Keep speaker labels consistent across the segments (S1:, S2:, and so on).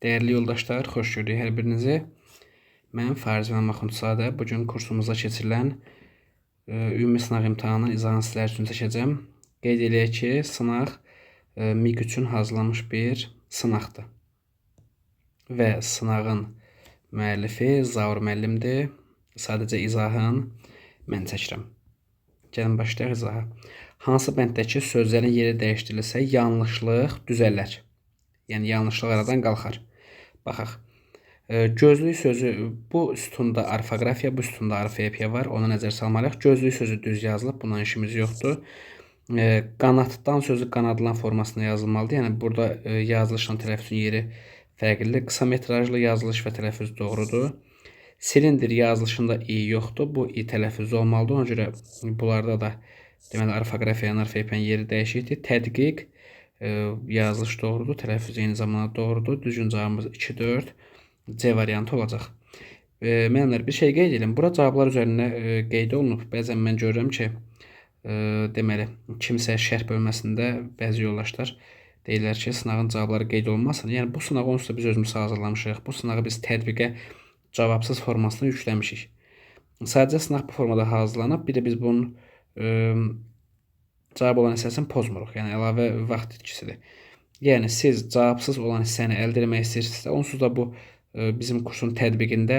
S1: Dəyərli yoldaşlar, xoş gördük hər birinizi. Mən Farizvan Maxundzadə. Bu gün kursumuzda keçirilən ümumi sınaq imtahanının izahını sizlər üçün çəkəcəm. Qeyd eləyək ki, sınaq MİQ üçün hazırlanmış bir sınaqdır. Və sınağın müəllifi Zaur müəllimdir. Sadəcə izahın mən çəkirəm. Gəlin başlayaq izaha. Hansı bənddəki sözlərin yeri dəyişdirilsə, yanlışlıq düzələr. Yəni yanlışlıq aradan qalxar. Baxaq. Gözlük sözü bu sütunda orfoqrafiya, bu sütunda orfoepiya var. Ona nəzər salmalıyıq. Gözlük sözü düz yazılıb, bundan işimiz yoxdur. Qanaddan sözü qanadılan formasında yazılmalıdır. Yəni burada yazılışla tələffüzün yeri fərqlidir. Qısa metrajlı yazılış və tələffüz doğrudur. Silindir yazılışında i yoxdur. Bu i tələffüzü olmalıdır. Ona görə bunlarda da deməli orfoqrafiya ilə orfoepiyanın yeri dəyişikdir. Tədqiq yazılış doğrudur, tələffüz eyni zamanda doğrudur. Düzgün cavabımız 2, 4, C variantı olacaq. Müəllimlər, bir şey qeyd edim. Bura cavablar üzərində qeyd olunub. Bəzən mən görürəm ki, deməli, kimsə şərh bölməsində bəzi yoldaşlar deyirlər ki, sınağın cavabları qeyd olunmasın. Yəni bu sınağı onsuz da biz özümüz hazırlamışıq. Bu sınağı biz tətbiqə cavabsız formasına yükləmişik. Sadəcə sınaq bu formada hazırlanıb. Bir də biz bunun cavab olan hissəsini pozmuruq. Yəni əlavə vaxt itkisidir. Yəni siz cavabsız olan hissəni əldə etmək istəyirsinizsə, onsuz da bu bizim kursun tətbiqində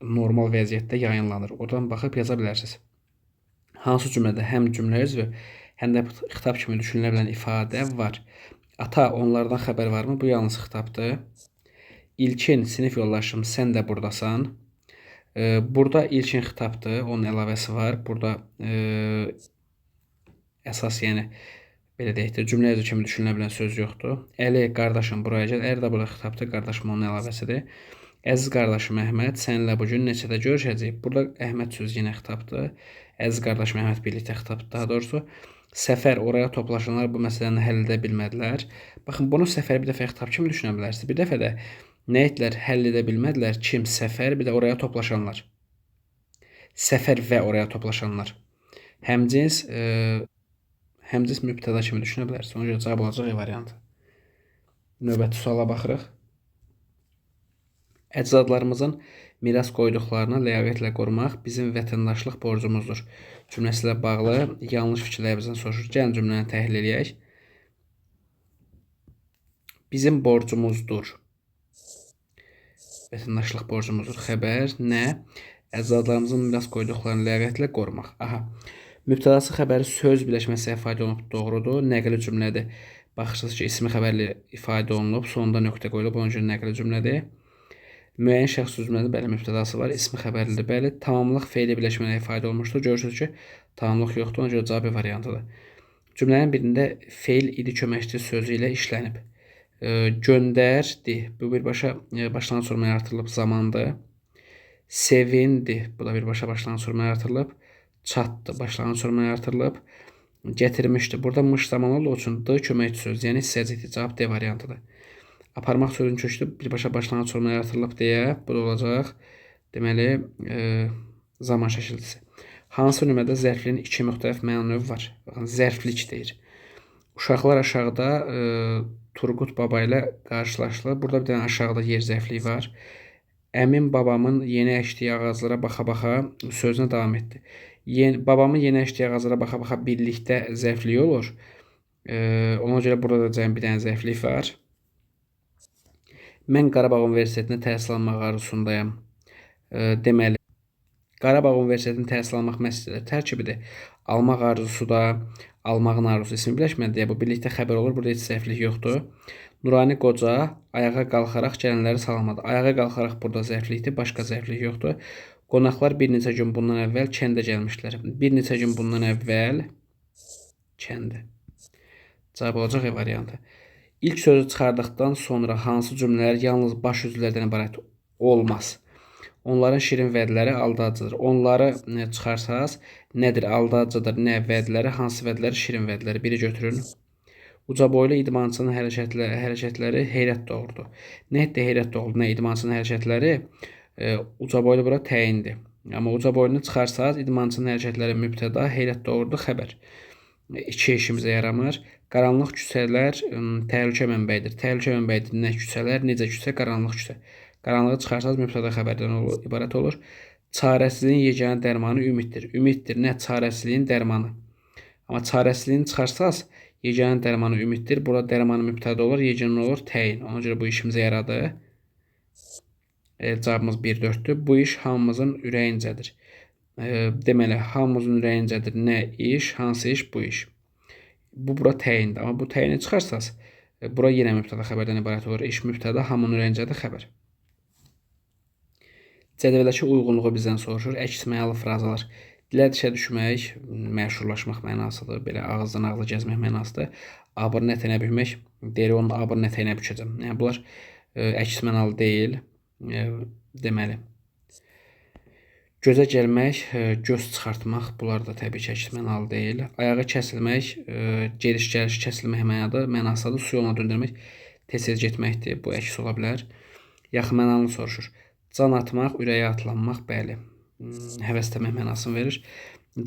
S1: normal vəziyyətdə yayınlanır. Oradan baxıb yaza bilərsiniz. Hansı cümlədə həm cümlə üzvü, həm də xitab kimi düşünülə bilən ifadə var? Ata, onlardan xəbər varmı? Bu yalnız xitabdır. İlkin, sinif yoldaşım, sən də buradasan. Burada ilkin xitabdır, onun əlavəsi var. Burada əsas, yəni belə deyək də, cümlə üzvü kimi düşünülə bilən söz yoxdur. Əli, qardaşım, buraya gəl. Əli də burada xitabdır, qardaşım onun əlavəsidir. Əziz qardaşım Əhməd, səninlə bu gün neçədə görüşəcəyik? Burada Əhməd sözü yenə xitabdır. Əziz qardaşım Əhməd birlikdə xitabdır daha doğrusu. Səfər, oraya toplaşanlar bu məsələni həll edə bilmədilər. Baxın, bunu səfər bir dəfə xitab kimi düşünə bilərsiniz. Bir dəfə də nə etdilər, həll edə bilmədilər? Kim? Səfər, bir də oraya toplaşanlar. Səfər və oraya toplaşanlar. Həmcins həmcins mübtəda kimi düşünə bilərsiniz. Ona görə cavab olacaq E variantı. Növbəti suala baxırıq. Əcdadlarımızın miras qoyduqlarını ləyaqətlə qorumaq bizim vətəndaşlıq borcumuzdur. Cümləsi ilə bağlı yanlış fikirlərimizdən soruşur. Gəlin cümləni təhlil eləyək. Bizim borcumuzdur. Vətəndaşlıq borcumuzdur. Xəbər nə? Əcdadlarımızın miras qoyduqlarını ləyaqətlə qorumaq. Aha. Mübtədası xəbəri söz birləşməsi ifadə olunub, doğrudur. Nəqli cümlədir. Baxırsınız ki, ismi xəbərli ifadə olunub, sonunda nöqtə qoyulub, ona görə nəqli cümlədir. Müəyyən şəxs cümlədir, bəli, mübtədası var, ismi xəbərlidir, bəli. Tamamlıq feili birləşmələ ifadə olunmuşdur. Görürsünüz ki, tamamlıq yoxdur, ona görə cavab B variantıdır. Cümlənin birində feil idi köməkçi sözü ilə işlənib. Göndərdi. Bu birbaşa başlanğıc formaya artırılıb zamandır. Sevindi. Bu da birbaşa başlanğıc formaya artırılıb. Çatdı. Başlanğıc formaya artırılıb. Gətirmişdi. Burada mış zaman olduğu üçün d köməkçi söz, yəni hissəcikdir. Cavab D variantıdır. Aparmaq sözünün kökü birbaşa başlanğıc formaya artırılıb deyə bu da olacaq. Deməli, zaman şəkilçisi. Hansı növdə zərfliyin iki müxtəlif məna növü var? Baxın, zərflik deyir. Uşaqlar aşağıda Turqut baba ilə qarşılaşdılar. Burada bir dənə aşağıda yer zərfliyi var. Əmim babamın yeni əkdiyi ağaclara baxa-baxa sözünə davam etdi. Babamın yeni əkdiyi ağaclara baxa-baxa birlikdə zərflik olur. Ona görə burada da cəmi bir dənə zərflik var. Mən Qarabağ Universitetində təhsil almaq arzusundayam. Deməli, Qarabağ Universitetində təhsil almaq məsələləri tərkibidir. Almaq arzusu da almağın arzusu ismi birləşmədir deyə bu birlikdə xəbər olur. Burada heç zərflik yoxdur. Nurani qoca ayağa qalxaraq gələnləri salamladı. Ayağa qalxaraq burada zərflikdir, başqa zərflik yoxdur. Qonaqlar bir neçə gün bundan əvvəl kəndə gəlmişdilər. Bir neçə gün bundan əvvəl kəndə. Cavab olacaq E variantı. İlk sözü çıxardıqdan sonra hansı cümlələr yalnız baş üzvlərdən ibarət olmaz? Onların şirin vədləri aldadıcıdır. Onları çıxarsaz, nədir aldadıcıdır, nə vədləri, hansı vədləri, şirin vədləri. Biri götürün. Ucaboylu idmançının hərəkətləri heyrət doğurdu. Nə etdi heyrət doğurdu, nə idmançının hərəkətləri? Ucaboylu bura təyindir. Amma ucaboylunu çıxarsaz, idmançının hərəkətləri mübtəda, heyrət doğurdu, xəbər. İki işimizə yaramır. Qaranlıq küçələr təhlükə mənbəyidir. Təhlükə mənbəyidir. Nə küçələr, necə küçə, qaranlıq küçə. Qaranlığı çıxarsanız mübtəda xəbərdən olur, ibarət olur. Çarəsizliyin yeganə dərmanı ümiddir. Ümiddir nə çarəsizliyin dərmanı. Amma çarəsizliyini çıxarsaz, yeganə dərmanı ümiddir. Burada dərmanı mübtəda olur, yeganə olur təyin. Ona görə bu işimizə yaradı. Cavabımız 1-4-dür. Bu iş hamımızın ürəyincədir. Deməli, hamımızın ürəyincədir. Nə iş, hansı iş, bu iş. Bu bura təyindir. Amma bu təyini çıxarsaz, bura yenə mübtəda xəbərdən ibarət olur. İş mübtəda, hamının ürəyincədir xəbər. Cədvəldəki uyğunluğu bizdən soruşur. Əks mənalı frazalar. Dilə dişə düşmək, məşhurlaşmaq mənasıdır. Belə ağızdan ağza gəzmək mənasıdır. Abırın ətəyinə bükmək, deyir onun abırın ətəyinə bükəcəm. Yəni bunlar əks mənalı deyil. Deməli, gözə gəlmək, göz çıxartmaq, bunlar da təbii ki, əks mənalı deyil. Ayağı kəsilmək, gediş-gəliş kəsilmək mənasıdır. Su yoluna döndürmək, tez-tez getməkdir. Bu əks ola bilər. Yaxın mənalını soruşur. Can atmaq, ürəyə atlanmaq, bəli, həvəsləmək mənasını verir.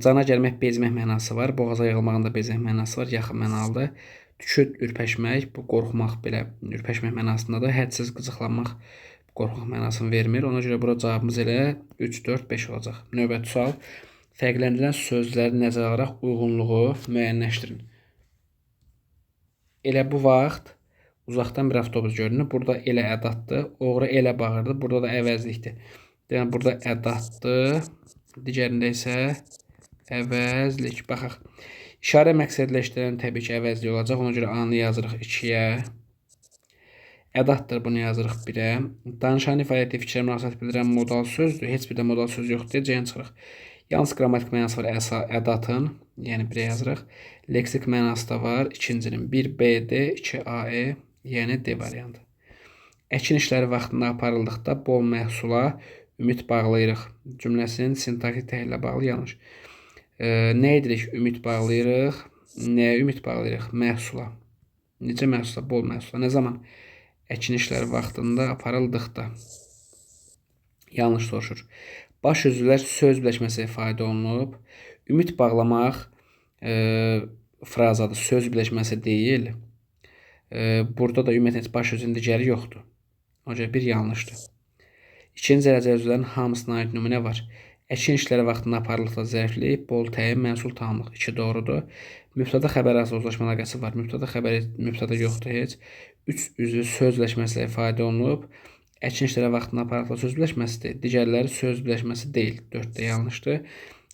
S1: Cana gəlmək, bezmək mənası var. Boğaza yığılmağın da bezmək mənası var. Yaxın mənalıdır. Tükü ürpəşmək, bu qorxmaq, belə ürpəşmək mənasındadır. Hədsiz qıcıqlanmaq, qorxmaq mənasını vermir. Ona görə bura cavabımız elə 3, 4, 5 olacaq. Növbəti sual. Fərqləndirilən sözləri nəzərə alaraq uyğunluğu müəyyənləşdirin. Elə bu vaxt uzaqdan bir avtobus görünür. Burada elə ədaddır. Oğru elə bağırdı. Burada da əvəzlikdir. Deməli, burada ədaddır. Digərində isə əvəzlik. Baxaq. İşarə məqsədləşdirən təbii ki, əvəzlik olacaq. Ona görə A-nı yazırıq 2-yə. Ədaddır, bunu yazırıq 1-ə. Danışan ifadə etdiyi fikrə münasibət bildirən modal sözdür. Heç bir də modal söz yoxdur deyə C-ni çıxırıq. Yalnız qrammatik mənası var ədatın, yəni 1-ə yazırıq. Leksik mənası da var. İkincinin 1 B D, 2 A E, yəni D variantı. Əkin işləri vaxtında aparıldıqda bol məhsula ümid bağlayırıq. Cümləsinin sintaktik təhlilə bağlı yanlış. Nə edirik? Ümid bağlayırıq. Nəyə ümid bağlayırıq? Məhsula. Necə məhsula? Bol məhsula. Nə zaman? Əkin işləri vaxtında aparıldıqda. Yanlış soruşur. Baş üzvlər söz birləşməsi ifadə olunub. Ümid bağlamaq frazadır. Söz birləşməsi deyil. Burada da ümumiyyətlə baş üzvün digəri yoxdur. Ona görə bir yanlışdır. İkinci dərəcəli üzvlərin hamısına aid nümunə var. Əkin işləri vaxtında aparılıqda zərflik, bol təyin, məhsul tamlıq. 2 doğrudur. Mübtəda xəbər arası uzlaşma əlaqəsi var. Mübtəda xəbəri, mübtəda yoxdur heç. 3 üzvü söz birləşməsi ilə ifadə olunub. Əkin işləri vaxtında aparılıqda söz birləşməsidir. Digərləri söz birləşməsi deyil. 4 də yanlışdır.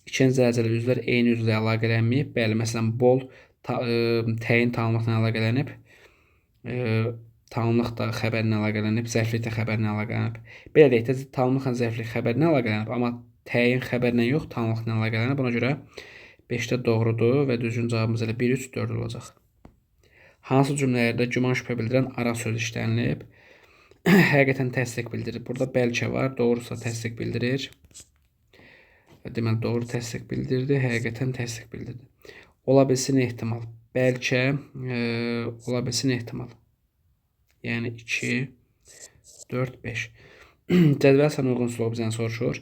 S1: İkinci dərəcəli üzvlər eyni üzvlə əlaqələnməyib. Bəli, məsələn, bol təyin tamlıqla əlaqələnib. Tamlıq da xəbərlə əlaqələnib, zərflik də xəbərlə əlaqələnib. Belə deyək də, tamlıqla zərflik xəbərlə əlaqələnib, amma təyin xəbərlə yox, tamlıqla əlaqələnib. Buna görə 5-də doğrudur və düzgün cavabımız elə 1, 3, 4 olacaq. Hansı cümlələrdə güman şübhə bildirən ara söz işlənilib? Həqiqətən təsdiq bildirir. Burada bəlkə var, doğrusa təsdiq bildirir. Deməli, doğru təsdiq bildirdi, həqiqətən təsdiq bildirdi. Ola bilsin ehtimal. Bəlkə, ola bilsin ehtimal. Yəni 2, 4, 5. Cədvəl sana uyğunsuzluğu bizdən soruşur.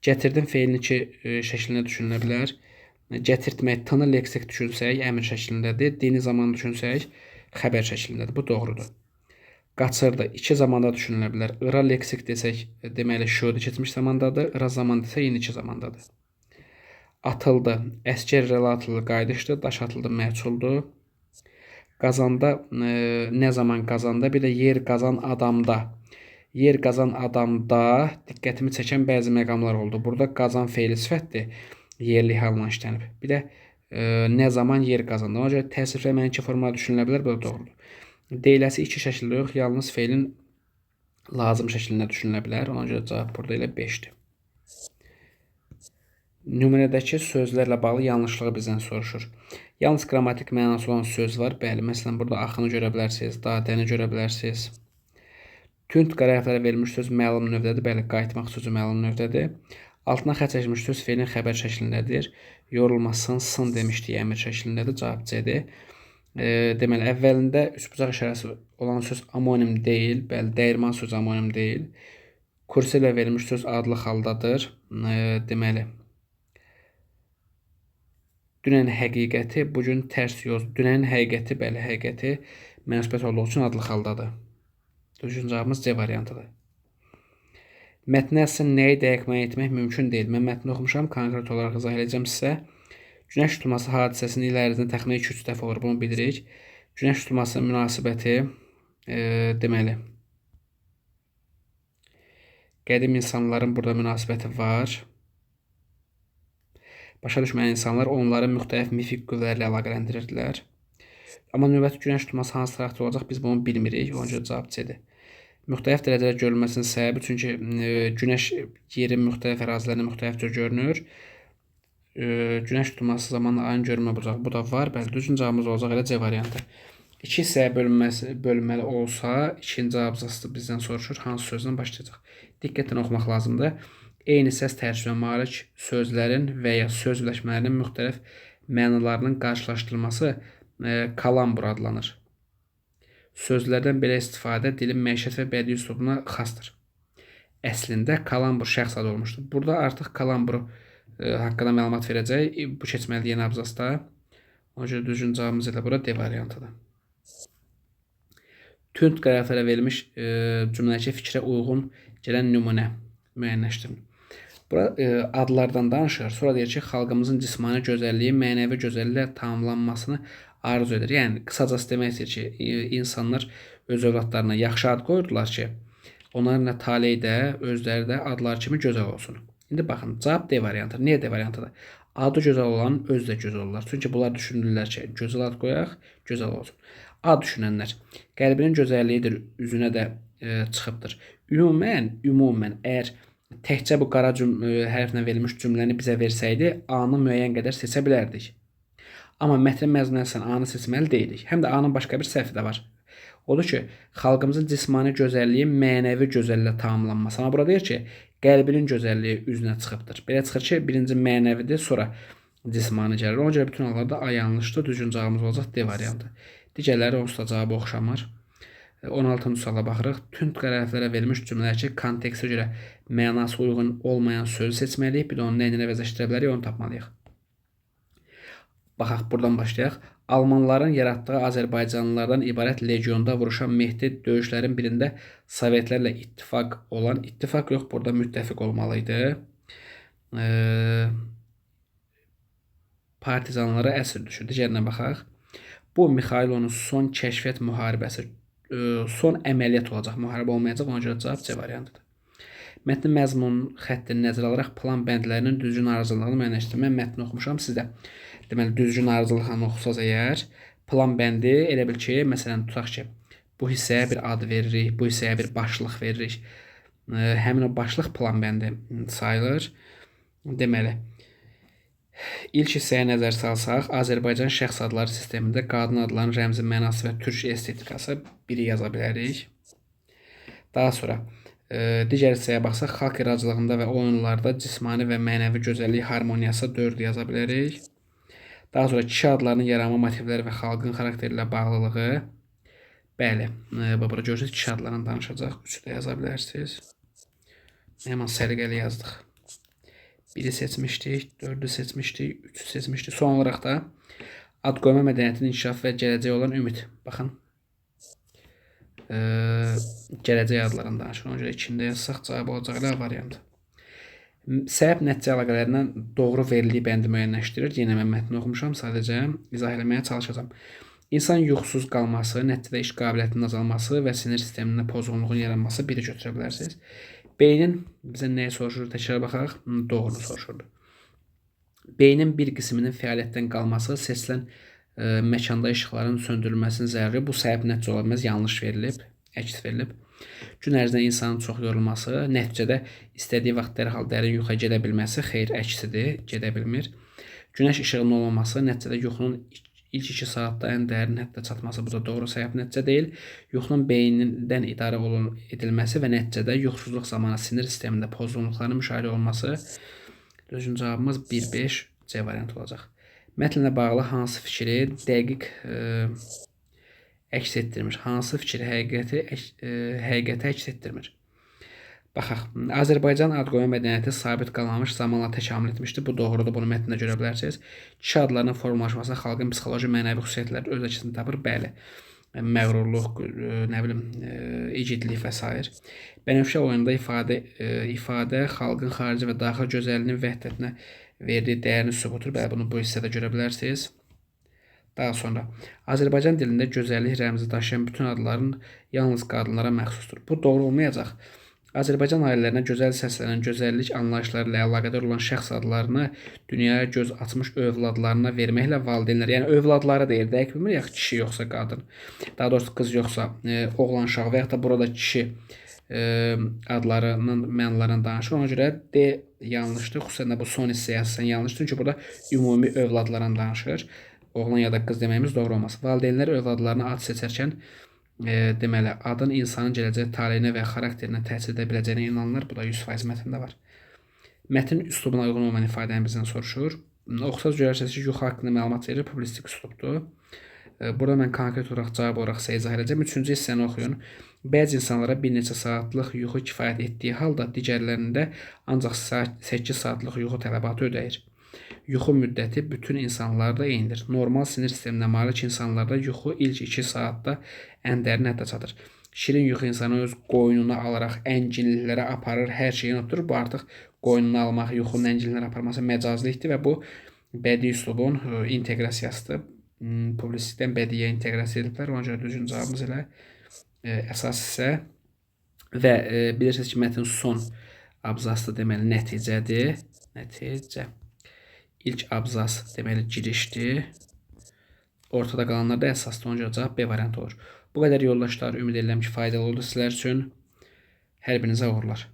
S1: Gətirdim feilin iki şəklində düşünülə bilər. Gətirtmək, t-nı leksik düşünsək, əmr şəklindədir. Dini zaman düşünsək, xəbər şəklindədir. Bu doğrudur. Qaçırdı. İki zamanda düşünülə bilər. Ira leksik desək, deməli, şudur keçmiş zamandadır. Ira zaman desək, indiki zamandadır. Atıldı. Əskər irəli atıldı, qayıdışdı. Daş atıldı, məhculdur. Qazanda, nə zaman qazanda, bir də yer qazan adamda. Yer qazan adamda diqqətimi çəkən bəzi məqamlar oldu. Burada qazan feili sifətdir. Yerlik halına işlənib. Bir də nə zaman yer qazandı. Ona görə təsrifləmənin iki formada düşünülə bilər. Bu da doğrudur. Deyiləsi iki şəkildə yox, yalnız feilin lazım şəklində düşünülə bilər. Ona görə cavab burada elə 5-dir. Nümunədəki sözlərlə bağlı yanlışlığı bizdən soruşur. Yalnız qrammatik mənası olan söz var. Bəli, məsələn, burada axını görə bilərsiniz, dadəni görə bilərsiniz. Tünd qara hərflərə verilmiş söz məlum növdədir. Bəli, qayıtmaq sözü məlum növdədir. Altına xətt çəkilmiş söz feilin xəbər şəklindədir. Yorulmasın, sın demişdik, əmr şəklindədir. Cavab C-dir. Deməli, əvvəlində üçbucaq işarəsi olan söz amonim deyil. Bəli, dəyirman sözü amonim deyil. Kursi ilə verilmiş söz adlı haldadır. Deməli, Dünən həqiqəti, bugün tərs yoz. Dünənin həqiqəti, bəli, həqiqəti münasibət olduğu üçün adlıq haldadır. Düzgün cavabımız C variantıdır. Mətnə əsasən nəyi dəqiq müəyyən etmək mümkün deyil. Mən mətni oxumuşam, konkret olaraq izah edəcəm sizə. Günəş tutulması hadisəsinin il ərzində təxminən 2-3 dəfə olur, bunu bilirik. Günəş tutulması münasibəti, deməli, qədim insanların burada münasibəti var. Başa düşməyən insanlar onları müxtəlif mifik qüvvələrlə əlaqələndirirdilər. Amma növbəti günəş tutulması hansı tarixdə olacaq, biz bunu bilmirik. Ona görə cavab C-dir. Müxtəlif dərəcədə görülməsinin səbəbi, çünki günəş yerin müxtəlif ərazilərində müxtəlif cür görünür. Günəş tutulması zamanı ayın görünmə bucağı, bu da var. Bəli, düzgün cavabımız olacaq elə C variantı. İki hissəyə bölünməli olsa, ikinci abzası bizdən soruşur, hansı sözlə başlayacaq. Diqqətlə oxumaq lazımdır. Eyni səs tərkibinə malik sözlərin və ya söz birləşmələrinin müxtəlif mənalarının qarşılaşdırılması kalambur adlanır. Sözlərdən belə istifadə dilin məişət və bədii üslubuna xasdır. Əslində kalambur şəxs adı olmuşdur. Burada artıq kalambur haqqında məlumat verəcək. Bu keçməlidir yeni abzasda. Ona görə düzgün cavabımız elə bura D variantıdır. Tünd qərarlara verilmiş cümlədəki fikrə uyğun gələn nümunə müəyyənləşdirin. Bura adlardan danışır. Sonra deyir ki, xalqımızın cismani gözəlliyi mənəvi gözəlliklə tamamlanmasını arzu edir. Yəni, qısacası demək istəyir ki, insanlar öz övladlarına yaxşı ad qoyurdular ki, onların nə taleyi də, özləri də adlar kimi gözəl olsun. İndi baxın, cavab D variantıdır. Niyə D variantıdır? Adı gözəl olan özü də gözəl olar. Çünki bunlar düşünürlər ki, gözəl ad qoyaq, gözəl olsun. Ad düşünənlər qəlbinin gözəlliyidir, üzünə də çıxıbdır. Ümumən, əgər təkcə bu qara hərflə verilmiş cümləni bizə versəydi, A-nı müəyyən qədər seçə bilərdik. Amma mətnin məzmununa əsasən A-nı seçməli deyilik. Həm də A-nın başqa bir səhvi də var. Odur ki, xalqımızın cismani gözəlliyi mənəvi gözəlliklə tamamlanması. Amma burada deyir ki, qəlbinin gözəlliyi üzünə çıxıbdır. Belə çıxır ki, birinci mənəvidir, sonra cismani gəlir. Ona görə bütün hallarda A yanlışdır. Düzgün cavabımız olacaq D variantı. Digərləri onsuz da cavabı oxşamır. 16-cı suala baxırıq. Tünd qərarlara verilmiş cümlədəki kontekstə görə mənası uyğun olmayan sözü seçməliyik. Bir də onu nə ilə əvəzləşdirə bilərik, onu tapmalıyıq. Baxaq, buradan başlayaq. Almanların yaratdığı Azərbaycanlılardan ibarət legionda vuruşan Mehdi döyüşlərin birində Sovetlərlə ittifaq olan, ittifaq yox, burada müttəfiq olmalı idi. Partizanlara əsir düşür. Digərinə baxaq. Bu, Mixailonun son kəşfiyyat müharibəsi, son əməliyyat olacaq, müharibə olmayacaq, ona görə cavab C variantıdır. Mətnin məzmun xəttini nəzərə alaraq plan bəndlərinin düzgün ardıcıllığını müəyyənləşdirin. Mən mətni oxumuşam, siz də deməli düzgün ardıcıllıqla oxusaz əgər, plan bəndi elə bil ki, məsələn tutaq ki, bu hissəyə bir ad veririk, bu hissəyə bir başlıq veririk. Həmin o başlıq plan bəndi sayılır. Deməli, ilk hissəyə nəzər salsaq, Azərbaycan şəxs adları sistemində qadın adlarının rəmzi mənası və türk estetikası biri yaza bilərik. Daha sonra digər hissəyə baxsaq, xalq yaradıcılığında və oyunlarda cismani və mənəvi gözəllik harmoniyası 4 yaza bilərik. Daha sonra kişi adlarının yaranma motivləri və xalqın xarakteri ilə bağlılığı. Bəli, bura görürsünüz, kişi adlarını danışacaq. 3-ü də yaza bilərsiniz. Həmin səliqəli yazdıq. 1-i seçmişdik, 4-ü seçmişdik, 3-ü seçmişdik. Son olaraq da ad qoyma mədəniyyətinin inkişafı və gələcəyə olan ümid. Baxın, gələcək adlarını danışır. Ona görə 2-ni də yazsaq cavab olacaq elə A variantı. Səbəb nəticə əlaqələrindən doğru verildiyi bəndi müəyyənləşdirir. Yenə mən mətni oxumuşam, sadəcə izah eləməyə çalışacağam. İnsan yuxusuz qalması, nəticədə iş qabiliyyətinin azalması və sinir sistemində pozğunluğun yaranması biri götürə bilərsiniz. Beynin bizə nəyi soruşur? Təkrar baxaq. Doğrunu soruşurdu. Beynin bir qisminin fəaliyyətdən qalması, seçilən məkanda işıqların söndürülməsinin zəruri. Bu səbəb nəticə ola bilməz. Yanlış verilib, əks verilib. Gün ərzində insanın çox yorulması, nəticədə istədiyi vaxt dərhal dərin yuxuya gedə bilməsi, xeyr, əksidir, gedə bilmir. Günəş işığının olmaması, nəticədə yuxunun ilk 2 saatda ən dərin həddə çatması, bu da doğru səbəb nəticə deyil. Yuxunun beynindən idarə edilməsi və nəticədə yuxusuzluq zamanı sinir sistemində pozğunluqların müşahidə olunması. Düzgün cavabımız 1-5 C variantı olacaq. Mətnlə bağlı hansı fikri dəqiq əks etdirmir? Hansı fikri həqiqəti əks etdirmir? Baxaq, Azərbaycan ad qoyma mədəniyyəti sabit qalmamış, zamanla təkamül etmişdir. Bu doğrudur, bunu mətndə görə bilərsiniz. Kişi adlarının formalaşması xalqın psixoloji, mənəvi xüsusiyyətləri öz əksini tapır. Bəli. Məğrurluq, nə bilim, igidlik və s. Bənövşə oyununda ifadə xalqın xarici və daxili gözəlliyinin vəhdətinə verdiyi dəyərini sübutur. Bəli, bunu bu hissədə görə bilərsiniz. Daha sonra Azərbaycan dilində gözəllik rəmzi daşıyan bütün adların yalnız qadınlara məxsusdur. Bu doğru olmayacaq. Azərbaycan ailələrinə gözəl səslənən gözəllik anlayışları ilə əlaqədar olan şəxs adlarını dünyaya göz açmış övladlarına verməklə valideynlər, yəni övladları deyir, dəqiq bilmir ya kişi yoxsa qadın. Daha doğrusu qız yoxsa oğlan uşağı və yaxud da burada kişi adlarının mənalarından danışır. Ona görə D yanlışdır. Xüsusən də bu son hissəyə əsasən yanlışdır. Çünki burada ümumi övladlardan danışır. Oğlan ya da qız deməyimiz doğru olmaz. Valideynlər övladlarına ad seçərkən deməli, adın insanın gələcək taleyinə və xarakterinə təsir edə biləcəyinə inanırlar. Bu da 100% mətndə var. Mətn üslubuna uyğun olmayan ifadəni bizdən soruşur. Oxusaz görərsiniz ki, yuxu haqqında məlumat verir, publisistik üslubdur. Burada mən konkret olaraq cavab olaraq sizə izah edəcəm. Üçüncü hissəni oxuyun. Bəzi insanlara bir neçə saatlıq yuxu kifayət etdiyi halda digərlərində ancaq 8 saatlıq yuxu tələbatı ödəyir. Yuxu müddəti bütün insanlarda eynidir. Normal sinir sisteminə malik insanlarda yuxu ilk 2 saatda ən dərin həddə çatır. Şirin yuxu insanı öz qoynuna alaraq ənginliklərə aparır, hər şeyi unutdurur. Bu artıq qoynuna almaq, yuxunun ənginliklərə aparması məcazlikdir və bu bədii üslubun inteqrasiyasıdır. Publisistikdən bədiyə inteqrasiya ediblər. Ona görə düzgün cavabımız elə əsas hissə və bilirsiniz ki, mətn son abzası deməli nəticədir. Nəticə. İlk abzas deməli girişdir. Ortada qalanlar da əsasdır. Ona görə cavab B variantı olur. Bu qədər yoldaşlar. Ümid edirəm ki, faydalı oldu sizlər üçün. Hər birinizə uğurlar.